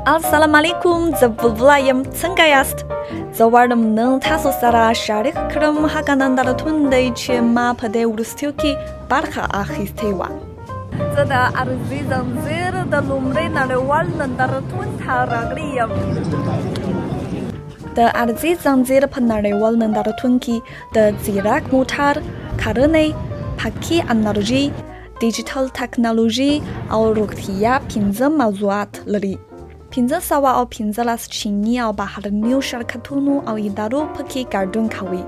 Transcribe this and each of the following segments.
السلام علیکم، زه بلبله یم. څنګه یاست؟ زه غواړم نن تاسو سره شریک کړم هغه نندارتون دی چې ما په دې وروستیو کې برخه اخیستې وه. زه د ارزي زنځیر د لومړي نړیوال نندارتون ته راغلی یم. د ارزي زنځیر په نړیوال نندارتون کې د ځیرک موټر، کرنې، پاکې انرژي، ډیجیټل ټکنالوژي او روغتیا پنځه موضوعات لري. 515 چیني او بهرنیو شرکتونو او ادارو پکې ګډون کوي.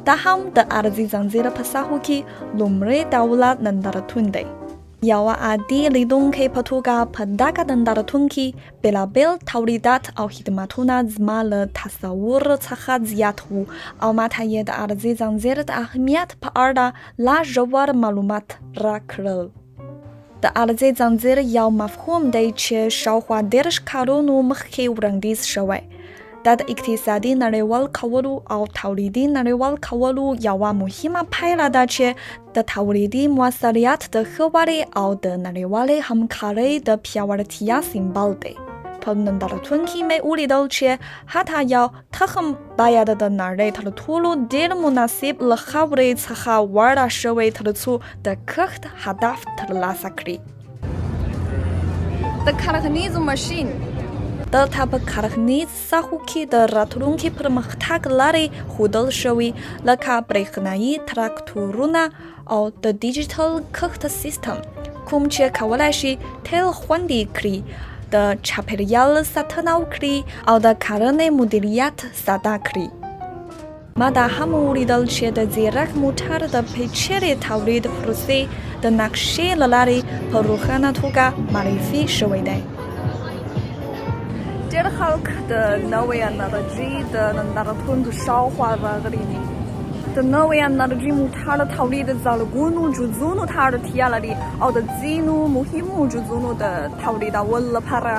دا هم د ارزي زنځیر په ساحو کې لومړی دولت نندارتون دی. یوه عادي لیدونکي په توګه په دغه نندارتون کې بېلابېل تولیدات او خدمتونه زما له تصور څخه زیات وو او ماته یې د ارزي زنځیر د اهمیت په اړه لا ژور معلومات راکړل. د ارزي زنځیر یو مفهوم دی چې شاوخوا 30 کلونو مخکې وړاندیز شوی. دا د اقتصادي نړیوال کولو او تولیدي نړیوال کولو یوه مهمه پایله ده چې د تولیدي موثریت د ښه والي او د نړیوالې همکارۍ د پیاوړتیا سمبول دی. په نندارتون کې مې ولیدل چې حتی یو تخم باید د نړۍ تر ټولو ډېر مناسب له خاورې څخه وړه شوی ترڅو د کښت هدف ترلاسه کړي. د کرهڼیزو ماشین دلته په کرهڼیز ساحو کې د راتلونکي پرمختګ لارې ښودل شوي، لکه برېښنايي تراکتورونه او د ډیجیټل کښت سیستم، کوم چې کولای شي تیل خوندي کړي، د چاپیریال ساتنه وکړي او د کرنې مدیریت ساده کړي. ما دا هم ولیدل چې د ځیرک موټر د پیچلي تولید پروسې د نقشې له لارې په روښانه توګه معرفي شوی دی. ډېر خلک د نوې انرژي د نندارتون شاوخوا راغلي دي. د نوې انرژي موټر تولید زرګونو جزونو ته اړتیا لري او د ځینو مهمو جزونو د تولیدولو لپاره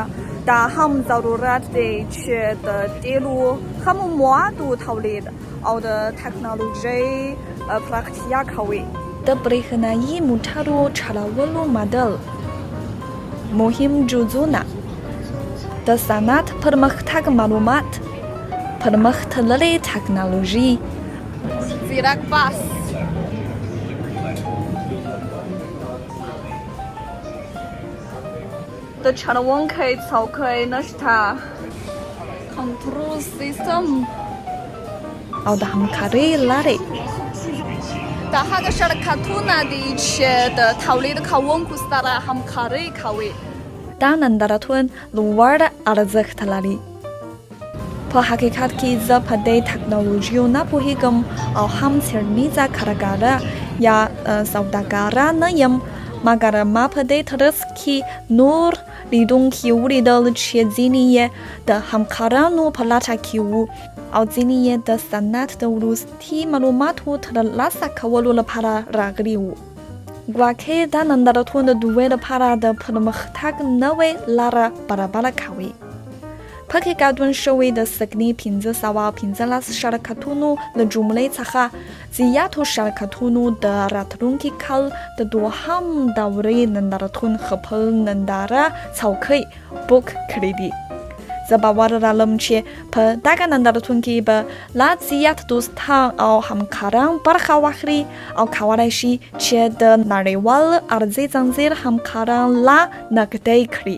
دا هم ضرورت دی چې د تیلو خامو موادو تولید او د ټکنالوژۍ پراختیا کوي. د برېښنايي موټرو چلولو ماډل، مهم جزونه، د صنعت پرمختګ معلومات، پرمختللې ټکنالوژي، ځیرک باس. د چلوونکي څوکۍ نشته، کنټرول سیستم او د همکارۍ لارې. دا هغه شرکتونه دي چې د تولید کوونکو سره همکاري کوي. دا نندارتون لوړ ارزښت لري. په حقیقت کې زه په دې ټکنالوژیو نه پوهیږم او هم څېړنیزه کارګره یا سوداګره نه یم، مګر ما په دې ترڅ کې نور لیدونکي ولیدل چې ځینې یې د همکارانو په لټه کې وو او ځینې یې د صنعت د وروستي معلوماتو ترلاسه کولو لپاره راغلي وو. ګواکې دا نندارتون د دوی لپاره د پرمختګ نوې لاره برابره کوي. پکې ګډون شوي د سږني 515 شرکتونو له جملې څخه زیاتو شرکتونو د راتلونکي کال د دوهم دورې نندارتون خپل ننداره څوکۍ بوک کړې دي. زه باور لرم چې په دغه نندارتون کې به لا زیات دوستان او همکاران برخه واخلي او کولای شي چې د نړیوال ارزي زنځیر همکاران لا نږدې کړي.